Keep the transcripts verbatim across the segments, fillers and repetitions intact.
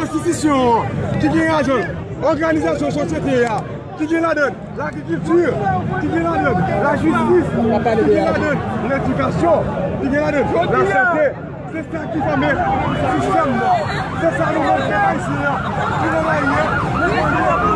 Enstitisyon ki gen ladan l, òganizasyon sosyete a ki gen ladan l, lagrikilti ki gen ladan l, lajistis ki gen ladan l, ledikasyon ki gen ladan l, lasante. Se sa ki fòme sistèm nan. Se sa nou menm pèp ayisyen an, ki nan lari a, nou fòme.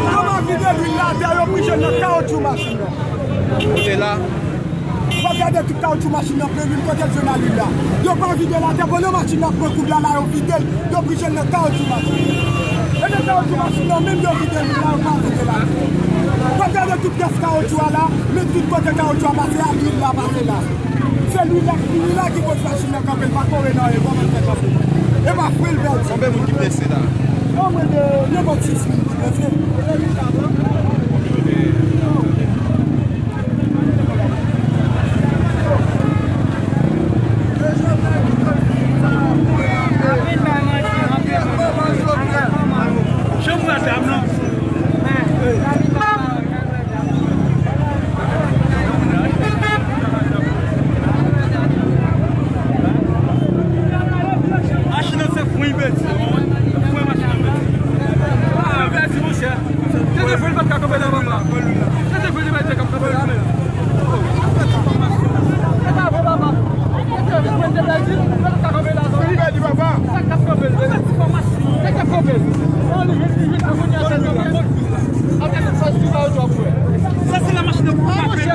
Yo pa vide lwil la atè, yo pran jwenn nan kawotchou machin nan. Kote la? W ap gade tout kawotchou machin nan plen lwil, kote l jwenn a lwil la? Yo pa vide l atè, pandan machin nan ap pran koub la, la yo vide l, yo pran jwenn nan kawotchou machin. E nan kawotchou machin nan menm yo vide lwil la, yo pa vide l atè. W ap gade tout pyès kawotchou a la, men tout kote kawotchou a pase a, lwil la pase la. Se lwil la, lwil la ki koz machin nan kanpe, l pa kore nan anyen, kòman l fè kanpe? E pa fre l pèdi. Konbyen moun ki blese la? Omwen de, nenpòt sis moun ki blese. Janm wè dam nan. Machin nan se fwen pèdi. Fwen machin nan pèdi. Fwen pèdi, monchè. Se te fwen, li pa t ka kanpe la, papa. Se te fwen, li pa t ka kanpe la. E pa vre, papa. Se te fwen, li pèdi, li pa t ka kanpe la. Li pèdi, papa. Sa k ap kanpe, li pèdi. Se te kanpe. Non, li vin, li vin, li vin, li vin. Sa se la machin nan pou pa fè.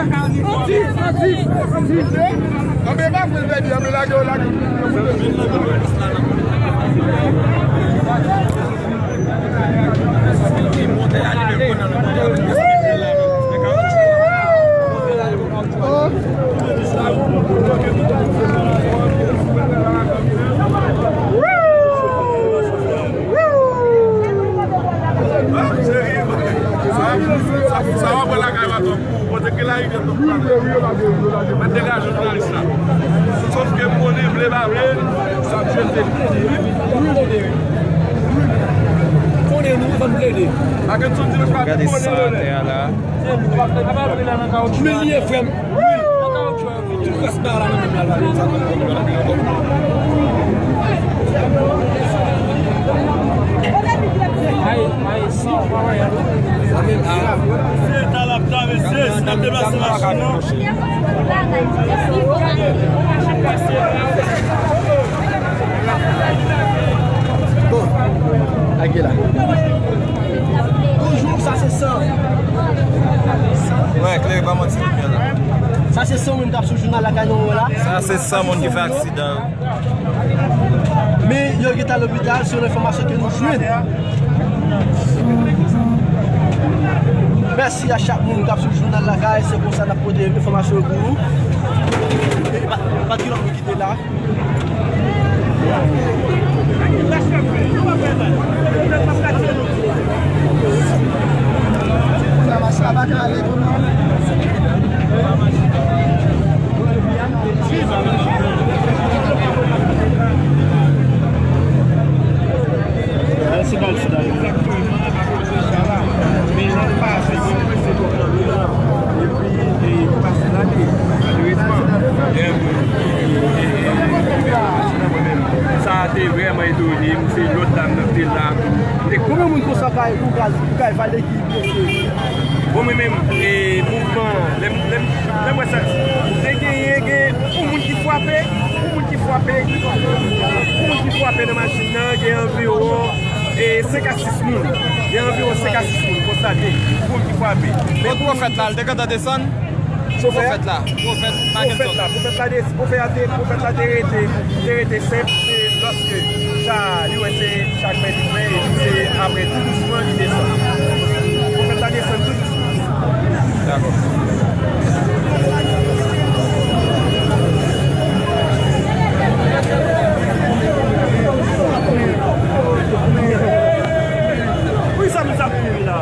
Anbe pa fè l pèdi, anbe lage yo lage. Sa w ap wè lakay w a tankou, kote ke larivyè tankou la. Mwen degaje jounalis la. Sòf ke m konnen vle pa vle, sa ap jete. Konnen nou, fò n plede. Gade san atè a la. Men li ye frè m. Tout kras ba la nan menm la, la, sa. Ay, ay, si, pa wè. Se ta l ap travèse, si n ap deplase machin nan. Bon, ak la. Toujou, sa se san. Wè, klere pa manti, limyè la. Sa se san moun k ap sou jounal la, kay nou wè la. Sa se san moun ki fè aksidan. Men yo gentan lopital, selon enfòmasyon ke nou jwenn. Mèsi a chak moun k ap swiv jounal la, guys. Se konsa n ap pote enfòmasyon yo pou ou. E pa, pa di lòt moun kite la. Sa mache a pa ka ale kounya. Ay, Gougaz, Gougaz, Valdeki blese. Bon, mwen menm, e, mouvman, lè m, lè m, lè m wè sa, te genyen, gen yon moun ki frape, yon moun ki frape, yon moun ki frape nan machin nan, gen anviwon, e, senk a sis moun. Gen anviwon senk a sis moun konstate, moun ki frape. Men Pwofèt la, l te gentan desann? Pwofèt la, pwofèt, pwofèt la, pwofèt la te, pwofèt la te rete, te rete senp, se lòske sa, li wè se chak mèt li pran, epi se apre tou dousman li desann. Pwofèt la desann tou dousman. Dakò. Wi, sa nou t ap kouri la.